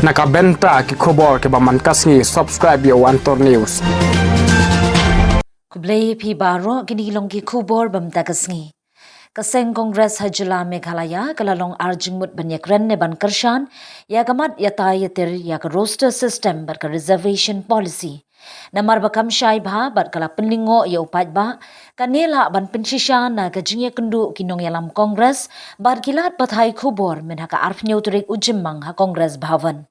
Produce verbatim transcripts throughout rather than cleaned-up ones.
Na ka bynta ki khubor kiba man ka sngi, subscribe ïa u Antor News. Khublei phi baroh, kine ki long ki khubor ba mynta ka sngi. Ka seng Congress ha jylla Meghalaya ka la long ar jingmut ban ïakren ne ban kyrshan ïa ka mat ïatai ïatir ïa ka roster system bad ka reservation policy. Namar ba kam shai bha bad ka la pynlyngngoh ïa u paidbah, kane lah ban pynshisha na ka jingïakynduh ki nongïalam Congress bad ki lad pathai khubor mynha ka arphew tarik u Jymmang ha Congress Bhavan.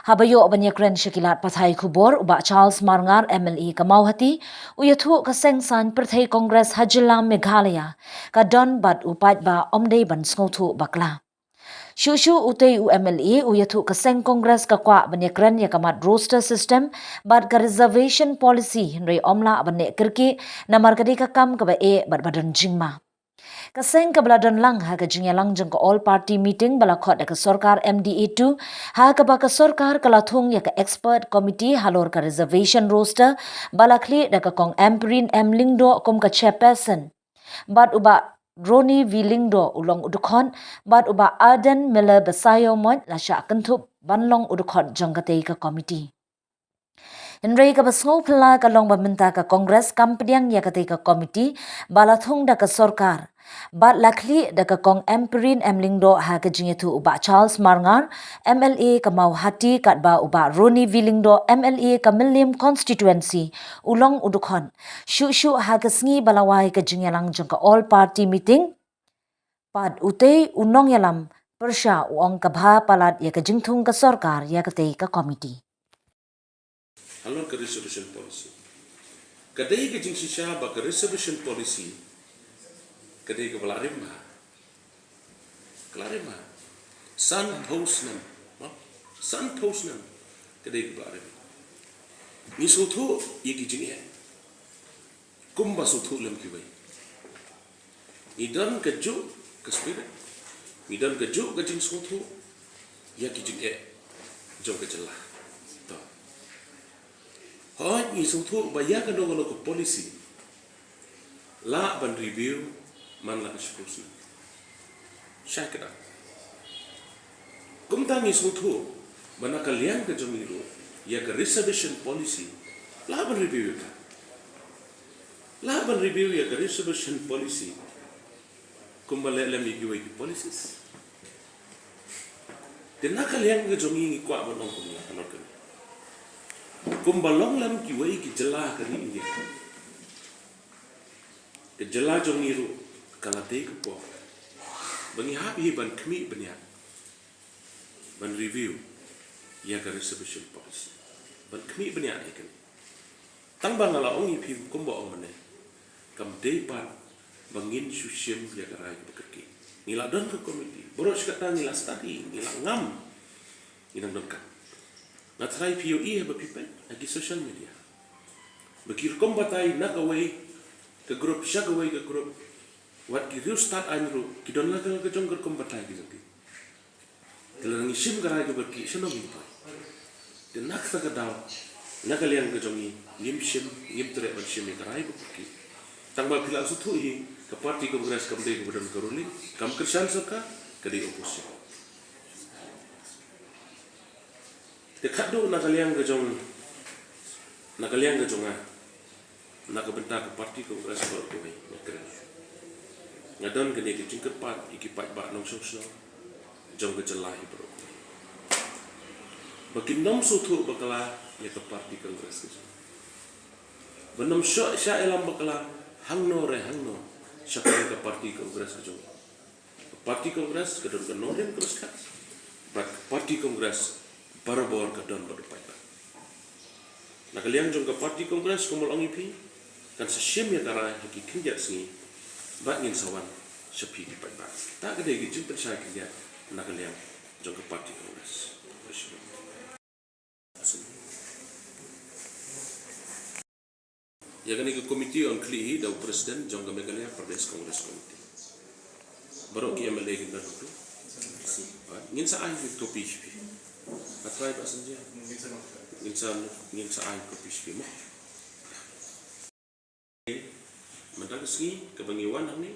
Haba ïoh ban ïakren sha ki lad pathai khubor, u Bah Charles Marngar, M L A ka Mawhati, u ïathuh ka seng saiñ pyrthei Congress ha jylla Meghalaya ka don bad u paidbah ym dei ban sngewthuh bakla. Shuh shuh utei u M L A u ïathuh ka seng Congress ka kwah ban ïakren ïa ka mat roster system bad ka reservation policy, hynrei ym lah ban neh kyrkieh namar ka dei ka kam kaba eh bad ba don jingma. Ka seng kaba la don lang ha ka jingïalang jong ka All Party Meeting ba la khot da ka sorkar M D A two ha kaba ka sorkar ka la thung ïa ka expert committee halor ka reservation roster ba la khlieh da ka Kong Ampareen M Lyngdoh kum ka chairperson bad u Bah Ronnie V Lyngdoh u long u dkhot bad u Bah Ardent Miller Basaiawmoit la shah kynthup ban long u dkhot jong katei ka committee. Hynrei kaba sngewphylla ka long ba mynta ka Congress kam pdiang ïa katei ka committee ba la thung da ka sorkar bad la khlieh da ka Kong Ampareen M Lyngdoh ha ka jingïathuh u Bah Charles Marngar, M L A ka Mawhati, katba u Bah Ronnie V Lyngdoh, M L A ka Mylliem constituency, u long u dkhot. Shuh shuh ha ka sngi ba la wai ka jingïalang jong ka All Party Meeting, pat utei u nongïalam pyrshah u ong ka bha palat ïa ka jingthung ka sorkar ïa katei ka committee. Halor ka reservation policy, ka dei ka jingshisha ba ka reservation policy ka dei kaba la rim bha. Ka la rim bha. San phew snem, ma? San phew snem ka dei kaba la rim. Ngi sngewthuh ïa ki jingeh kumba sngewthuh lem kiwei. Ngi don kajuh ka spirit, ngi don kajuh ka jingsngewthuh ïa ki jingeh jong ka jylla. To. Hooid, ngi sngewthuh ba ïa kano kano ka policy lah ban review man la ka shiphew snem. Shai kdang. Kumta ngi sngewthuh ba na ka liang ka jong ngi ruh, ïa ka reservation policy lah ban review ïa ka. Lah ban review ïa ka reservation policy kumba leh lem ïa kiwei ki policies. Te na ka liang ka jong ngi, ngi kwah ban ong kumne halor kane. Kumba long lem kiwei ki jylla ha ka ri India, ka jylla jong ngi ruh ka la dei ka por ba ngi hap hi ban khmih bniah ban review ïa ka reservation policy. Ban khmih bniah ïa kane. Tang ba nga la ong ïa phi kumba ong mynne, kam dei pat ba ngin shu shim ïa ka rai kaba kyrkieh. Ngi la don ka committee, baroh shi katta ngi la study, ngi la ngam, ngi dang donkam. Nga tharai phi ïohi haba phi peit ha ki social media ba ki rukom batai na kawei ka group sha kawei ka group, wat ki riewstad aiñ ruh ki don la ka, la ka jong ka rukom batai ki jong ki. Te lada ngi shim ka rai kaba kyrkieh, shano ngin poi? Te na kata ka daw, na ka liang ka jong ngi, ngim shim, ngim treh ban shim ïa ka rai kaba kyrkieh. Tang ba phi la sngewthuh hi, ka party Congress kam dei kaba don ka ruling, kam kyrshan sorkar, ka dei opposition. Te khatduh na ka liang ka jong, na ka liang ka jong nga, na ka bynta ka party Congress baroh kawei, nga kren, nga don kane ka jingkyrpad ïa ki paidbah nongshong shnong jong ka jylla hi baroh kawei ba kin ym sngewthuh bakla ïa ka party Congress ka jong, ba ym shah, shah ïalam bakla hangno re hangno shaphang ka party Congress ka jong. Ka party Congress ka don ka nongrim kaba skhem, bad ka party Congress barabor ka don bad u paidbah. Na ka liang jong ka party Congress, kumba la ong ïa phi, kan sa shim ïa ka rai ha ki khyndiat sngi, bad ngin sa wan sha phi ki paidbah. Kata ka dei ka jingpynshai khyndiat na ka liang jong ka party Congress. Ïa kane ka committee yn khlieh hi da u president jong ka Meghalaya Pradesh Congress Committee. Baroh ki M L A ki don hato? Ngin sa ai copy sha phi. Nga tharai ba shen jia. Ngin sa, ngin sa ai copy sha phi mo. Mynta ka sngi kaba ngi wan hangne,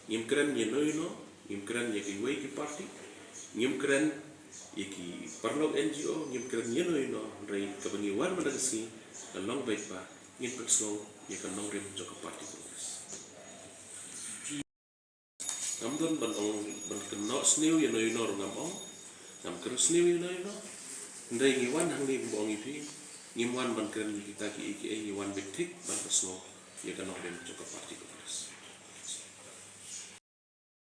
ngim kren ïa no ïa no, ngim kren ïa kiwei ki party, ngim kren Ïa ki paralok N G O ngim kren ïano ïano, hynrei kaba ngi wan mynta ka sngi ka long beit ba ngin pynsngew ïa ka nongrim jong ka party Congress. Ngam don ban ong ban kynnoh sniew ïano ïano ruh ngam ong, ngam kren sniew ïano ïano. Hynrei ngi wan hangne kumba ong ïa phi, ngim wan ban kren ïa kita kiei kiei, ngi wan beit thik ban pynsngew ïa ka nongrim jong ka party Congress.